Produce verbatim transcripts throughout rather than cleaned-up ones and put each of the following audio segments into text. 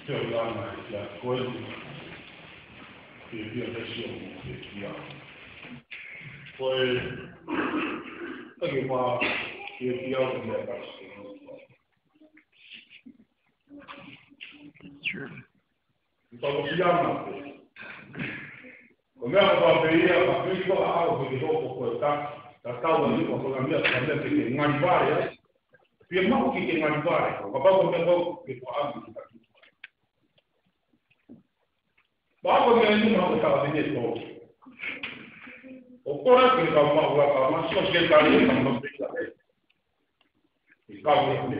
Te u lana e kia koe ni. Ke pia te sio mo ke kia. Ko e, ka ke pā, ke kia o mea kasi. Sure. Ka ko kia na. Ko mea ko pā pē ia, ka pē ko a au ke ke hoko ko e ka, ka kau a ni ko ko na mea, ka mea ke ke ngai vare, ai. Pia mau ke ke ngai vare, ko ka pau ko mea ko ke ko a au ke ke taki. Pea ko e meʻa ni ma ko e taʻa tene ko. ʻO kore ke kau maʻu ʻa ka ma so ke kari ka ma pe ka e. ʻE kau e ne.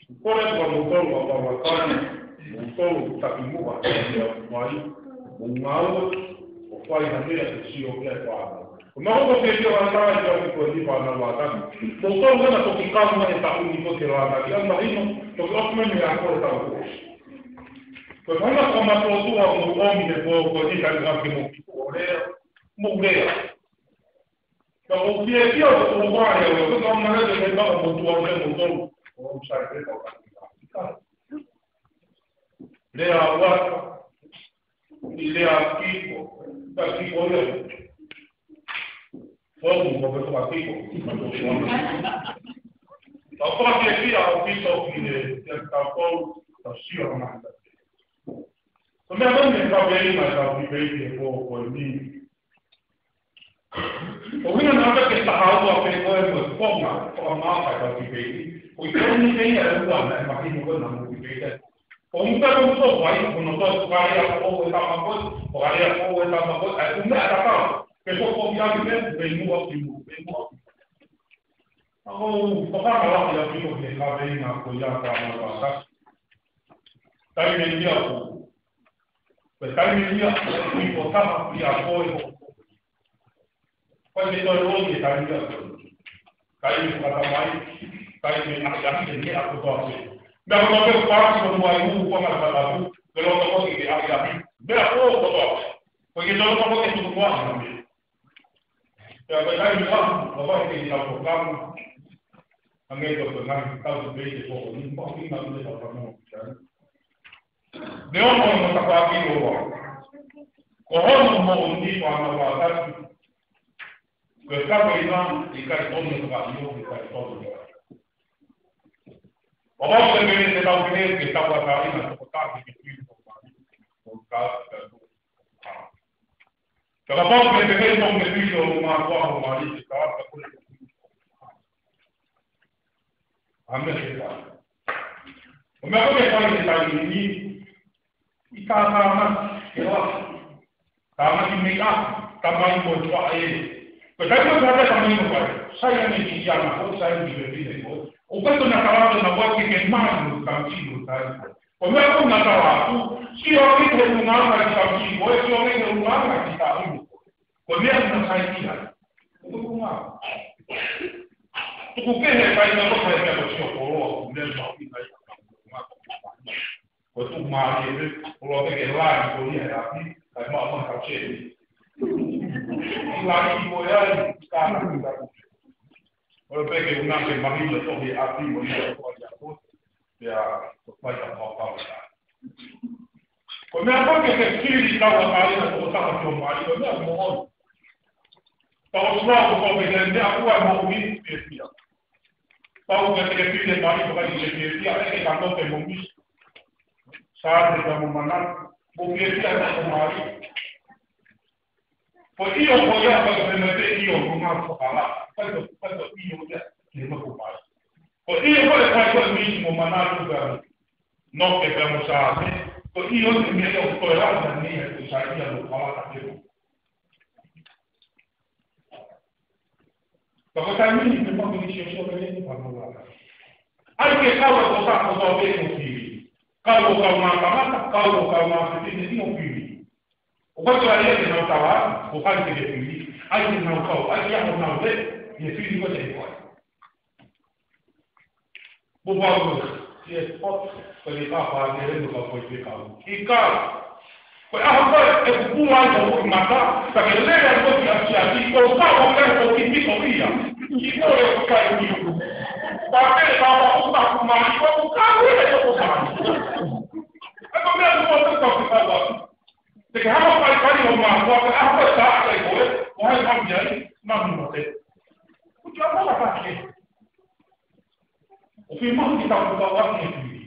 ʻO kore ka mo tolu ka ma kani. Mo tolu ka ki mua. Mai. Mo ngau. ʻO fai ha meʻa ke sio ke fai. Ko e meʻa ko e ke ʻo ʻana ʻi ʻapi ko e nipa ʻana ʻo ʻana. Mo tolu ka na toki kau mai e taʻu ni ko e ke ʻana ki ʻana ʻino, toki ʻosi mai mei a ko e taʻu ko. Ko e fanga ko ma tō tua mo ʻomi he pō ko e nika ni ake mo ki ko lea, mo lea. Ka ʻo pia pia ko ʻo ua e ʻo ko ka ʻo mana ke ke ka ʻo mo tua ke mo tolu. ʻO sai ke ka ʻo ka. Lea ua. ʻI lea kiko, ka kiko lea. Fou mo ko ka kiko. Ka ko ke kia o kiko ki le, kia ka fou, ka sio na. Ko mea mai me ka vei mai ka ki vei ki ko ko ni. Ko hina na ka ke taha ua pe ko e mo konga, ko a maka ka ki vei. Ko i ko ni ke ia e ua na e mahino ko na mo ki vei. Ko muka ko ko vai, ko no ko kai a ko e tama ko, ko kai a ko e tama ko, ai ko mea ka tau. Pe ko ko ia ki pe, pe mua ki mua, pe mua ki mua. Ako, ko ka ka la ia ki ko ke ka vei na ko ia ka na ka ka. Taimi ia ko. Ko e taimi ia ko i ko tama ia ko e ko. Ko e ke toi roi e taimi ia ko. Kai ko ka tamai, kai ke aki aki ke ne ako to ake. Mea ko ke pasi ko mua i u ko ka ka ka. Ke lo to ko ke aki aki. Mea ko ko to. Ko ke to ko ke tu ko aki. Pea ko e taimi ia, ko vai ke tau ko kama. Ange to ko ngai tau te pei te ko ni mo ki na le tau kama. Neongo mo tapaʻaki ʻo ua. Ko hono moʻoni ko ana ua tatu. Ko e kape ina, ʻikai tonu ka io, ʻikai tonu. ʻO vau ke mene te tau mene, ke tau a taina, toko taki ke tui, toko taki, toko taki, toko taki. Ka ka pau ke te kei tonu ke tui, toko mā kua, toko mā ri, ke tau a taina, toko taki. ʻA mea ke fai. ʻO mea ko ke fai ke fai ni, ʻi ka ka na, ke la. Ka na ki mei a, ka mai ko e fua e. Ko e kai ko e fua e ka mai ko e fai. Sai ane ki ia na ko, sai ane ki le fine ko. ʻO kai ko na ka la na ko ke ke mai ko ka ki ko kai. ʻO mea ko na ka la ku, si o ke ke unga na ki ka ki ko, si o ke ke unga na ki ka unga. Ko e meʻa na sai ki ai. Ko e meʻa. Tuku kehe kai na ko sai meʻa ko sio koloa, ko e meʻa na sai ki ai. Ko e tuku mālie, ko e koloa ke ke lai, ko ia he ʻapi, kai maʻa maʻa kau sēni. Ki lai, ko e ai, ka na ki ai. Ko e peke una ke mahi, ko e tohi ʻapi, mo ia ko ia ko. Pea, ko fai ka pau pau ka. Ko e meʻa ko ke ke fili tau a kai na ko taha ki o mai, ko e meʻa mo on. Tau sua ko ko ke ke meʻa kua mo ui ke fia. Tau ke ke fili mai ko kai ke ke fia, e ke ka no ke mo mi. Sa te ka mo mana, mo ke fia na ko mai. Ko ʻio ko ia ko e mete ʻio ko ngā whakala. Kai ko, kai ko ʻio ia, ke no ko mai. Ko ʻio ko e kai ko e mi mo mana ko ka. No ke pea mo sa, ko ʻio ni mea ʻo ko e rata ni e ko sa ia mo kala ka te mo. Ka ko taimi ni te mo ni sio sio le ni pa mo la. Ai ke kau ko sa ko sa be mo fili. Kau ko kau mā kamata, kau ko kau mā te te ni mo fili. ʻO ka tua ia ke nau tawa, ko kai te ke fili. Ai ke nau kau, ai ke ako nau le, ia fili ko te koe. Mo pau, ia spot, ko le ka pa te le no ka ko te kau. ʻIkai. Ko e ʻaho ko ē, ʻe kupu ai ko hoku mata, ka ke lele ai ko ki ʻapiaki, ko ka o kai ko ki piko ia. Ki ko e o kai ki. Pātele, pāpā, ʻoku taku mai, ʻoku kau e toko mai. ʻE ko e meʻa ʻoku ou tau kau kau. Te ke hanga ʻo fai fai ʻo mātuʻa, ke ʻaho e taʻa kai koe, ʻo hai mau i ai, mami mo te. ʻOku te ʻapo la pake. ʻOku fiemaʻu ke tau kau ake e tui.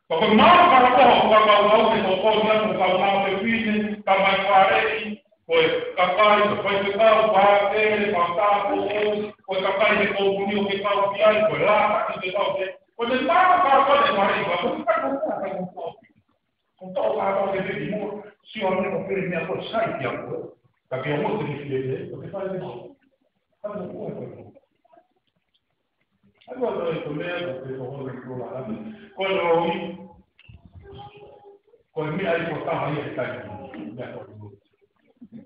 Pea ko e mau karakoa ʻoku kau au he toko ni ʻoku kau mau te fine, ka mai fare i, ko e kakai, ko e faifekau, pātele, pātele, ko e kakai he kōmuni ʻoku ke kau ki ai, ko e lata ki te kau te, ko e mau karakoa te mai, ka ko e kakai ko e kakai ko e kau. Ko e tau karakoa te te ki mua, sio ane ko e pere mea ko e sai ki a koe, ka ke ongo te ki fie te, ko e fai te mau. Ka ko e kau. ʻA ia ko e meʻa ko e toko ni ko la. Ko e loi, ko e meʻa ʻi ko taha ia e kai. Meʻa ko e loi.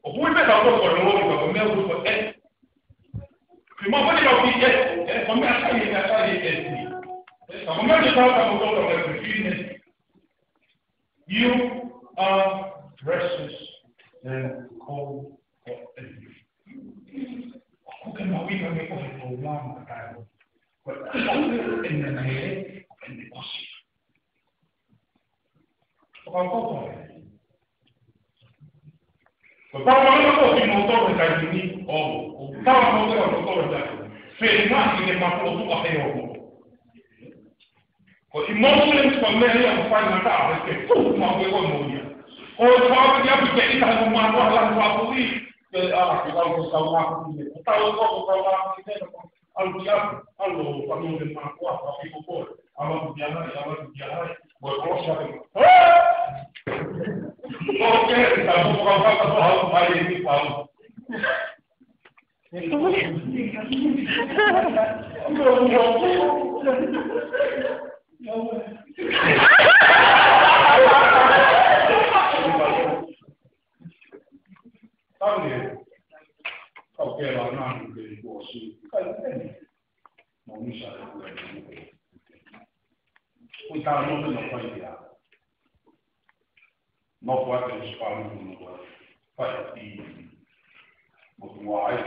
ʻOku ui meʻa ko e loi, ko e meʻa ko e ʻe. Ke mau fai kau ki ʻe, ʻe, ko e meʻa kai, meʻa kai ʻe ʻe. ʻE, ka ko e meʻa ke tau ka ko tau ka ko e fine. You are precious and called for a reason. ʻOku ke mahuʻinga mei he ʻosi ʻo e lama kai. Ko e ʻene nele, ko ʻene ʻosi. Ko e pau ko e. Ko e pau ko e ko e kimoutolu he taimi ni, ʻo, ʻo pau ko e kimoutolu he taimi ni. Fēnga i te mapu o tuʻa he ʻomo. Ko e emotions ko e meʻa ia ʻoku faingataʻa, he ke fuhu maʻu pē koe mo ia. Ko e fāpiki atu ke ʻita he ko mātuʻa la fāpiki, ke ala ke lau ko kau mātuʻa. Ko tau ko ko kau mātuʻa, ko ʻalu ki ʻapi, ʻalu ʻo fanu ke mātuʻa, fāpiki ko koe. ʻAma tu kia hai, ʻama tu kia hai. Ko e kolosi atu. Ko ke, ka ko kau kaka ko hau mai e ni pau. Nofo atu e spam, nofo atu. Fai ʻa e tī. Mo tuai.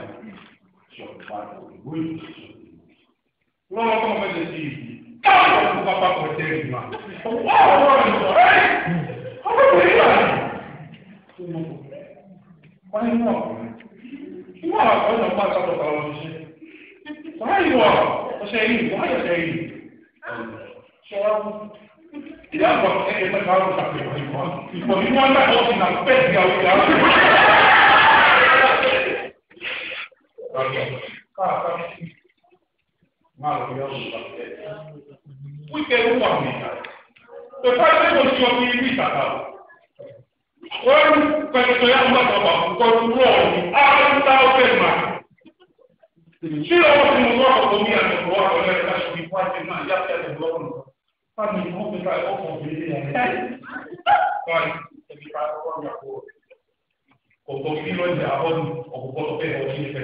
Sio mai ko e ui, sio mai. Lo ko fai e tī. Kau ko papa ko te ma. Ua, ua, ua, ei. Ko ko te ia. Ko ni mo. Ua, ko na pa ka to ka lo se. Ko hai ua. Ko se i, ko hai se i. So, ia, ko e, e, e, ka, ka, ka, ko ni mo na ko na pe, ia, ia. Ka, ka, ka. Ngalo ia, ka, ka. Ui ke ua ni ka. Ko e fai ko sio ki mi ka ka. Ko e, ko e ke toe ʻalu mai ka pa, ko e tulo ni. A, ko e tau pe ma. Sila o si mo ko mi a ko ko a ko le ka si ki pa te ma, ia te ko. Pani ko pe ka o ko pe ia. Pani, te ki pa ko ia ko. Ko ko kilo ia on, o ko ko pe o ki pe.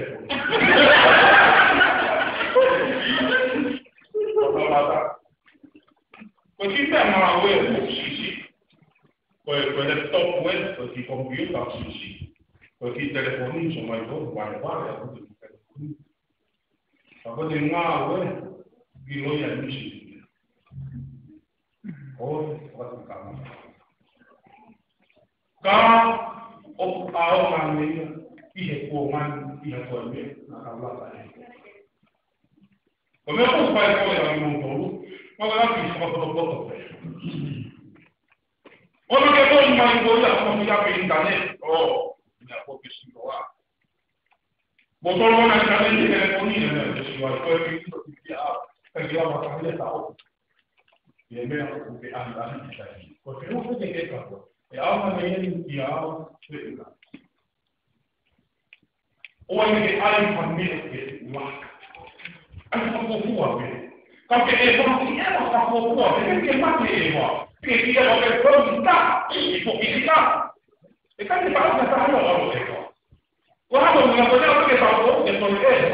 Ko ki pe ma we o sisi. Ko e, ko e laptop we, ko e ki computer sisi. Ko e ki telefoni, so mai ko, wale wale, a ko ki telefoni. Ka ko te ngāue, ki loia misi. Ko, ko te kama. Ka, ʻoku ʻaonga ia, ʻi he kuonga ni, ʻi he koe me, na ka lata e. Ko e meʻa ʻoku fai ko e ʻa kimoutolu, ko e ʻaki fakapotopoto pē. ʻOku ke koni mai ko ia, ko ia pe internet, ʻo, ia ko ke sitoa. Mo tolo na internet, telefoni, e meʻa, ko e sitoa, ko e pito, ki a, ka ki lava ka ia ta o. Ia meʻa, ko ke ʻahiʻahi, ki ta i. Ko ke ʻoku ke ke ka ko. E au na me ia ni ki a, pe ina. ʻO ʻai ke ʻai ha meʻa ke ua. ʻAi fakafuofua pē. Ka ke ʻeva, ke ʻeva fakafuofua pē, ke mate ʻeva. Ke ke ʻeva ke kau ta, ʻe ko ke ta. ʻE ka ke pau ka ta ʻalo ʻalo ʻeva. Ko hamo mea ko ʻeva ke pau ke toi ʻeva.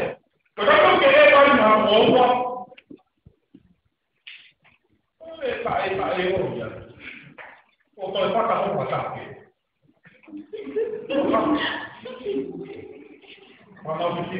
Ka ka ke ʻeva ʻi ha ʻoua. ʻE ka ʻe ka ʻe ʻo ia. ʻO toi fakahoa ka ke. Fakahoa ke.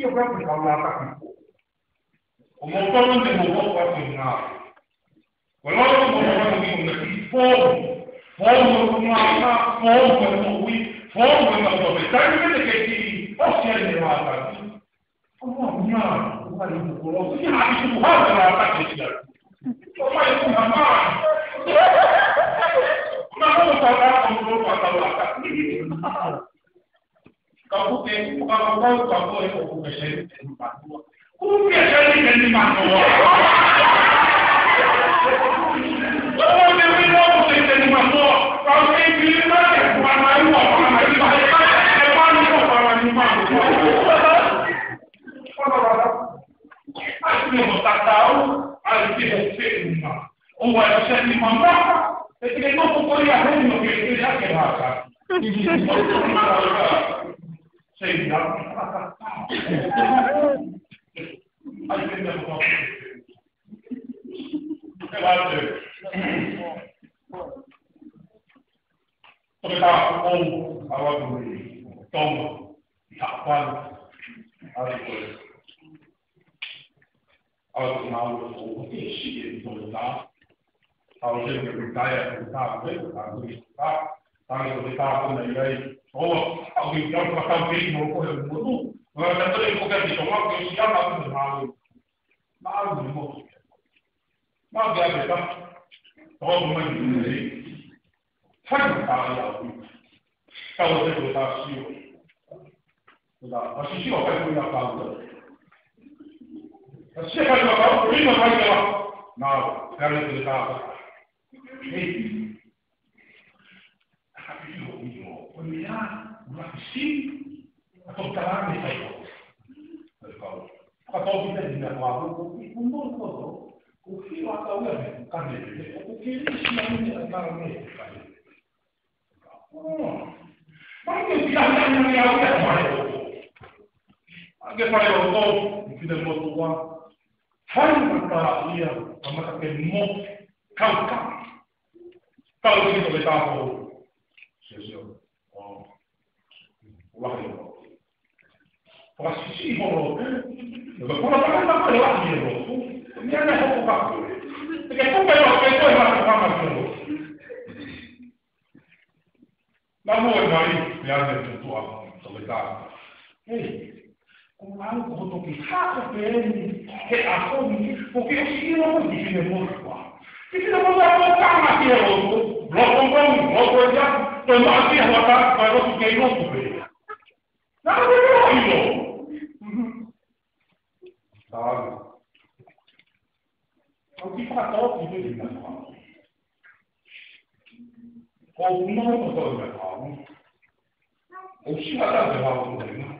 Sio pē ki he kau lātaki ko. Ko moutolu ne mou hoko atu he ngāue. Ko e lau ʻa e moutolu ne mou hoko atu he ngāue. Fou. Fou mo e ngāue, fou mo e moʻui, fou mo e ngāue. Taimi pē te ke kiʻi ʻosi ai e lātaki. Ko e ngāue, ngāue, ngāue mo kolo. Ko e ngāue ʻoku hā e lātaki ʻia. Ko mai ko ha mai. Ko e ngāue ʻoku hā e lātaki. Ka ʻoku ke, ka ʻoku ke, ka ʻoku ke, ʻoku ke seni, seni matua. ʻOku ke seni, seni matua. ʻOku ke wino, ʻoku ke seni matua. Ka ʻoku ke wino, ke whanaua, whanaua, whanaua, whanaua. ʻAi ke mo tatau, ʻai ke mo feʻunga. ʻOua ʻe seni mamata, ʻe te ke nofo ko ia heni ʻo ke ke ake haka. Sei ia, ʻai ke mo tatau. ʻE vate. Toketā ʻoku ou ʻalu atu ʻi Tonga, ʻi Haʻapai, ʻalu ko e ʻalu ko e ngāue ʻoku ou ʻosi ʻi Tonga. ʻAlu ʻo retire, retire, retire, retire. Tangi ko e retire ko ena ʻi ai. ʻOua, ʻoku ou ʻalu ʻo tau pē mo ko e motu. Ngā tātou ko e ki Tonga, ko e ʻosi ʻalu ko e ngāue. Ngāue mo. Ngāue ʻa e peka. Tau mai ki Tonga. Hai, ka ai au. Kau te ko ta sio. Ko ta, a si sio kai ko ia kau. A si kai ko kau, ko ia kai ia. Na, kare ko ta. Hei. A ka piki ho ʻio. Ko ia, ua ki si. A to tala me kai ko. Kai kau. Ka to ki te ni na kau, ko ki kundo ko. Ko ki wa kau ia, ka ne, ko ki si na ni na kau me kai. Mai ke pia hana ni au ia mai o. Ake mai o ko, ki te motu wa. Hai mata ia, a mata ke mo, kau ka. Kau ki to le tapo. Sio, sio. O. Ua ke mo. Fakasisi holo. Ia ka kula ka ka ka la ia lo. Ni ana hoko ka ko. Te ke kupe lo ke ko e mata ka ma ko. Na mo e mai, pe ane tu tua, so le ta. Hei, ko au ko to ki ka ko pe ni, he ako ni, ko ke o si ino ko ki ne mo tua. Ki ne mo tua ko ka ma ki e lo, lo ko ko, lo ko ia, to ma ki e hua ta, ka lo ke lo ko pe. Na ko ko ino. Tāu. Au ki whakatau ki te ina kua. Ko uno ko tau ina kua. O si wata te wau ko ina.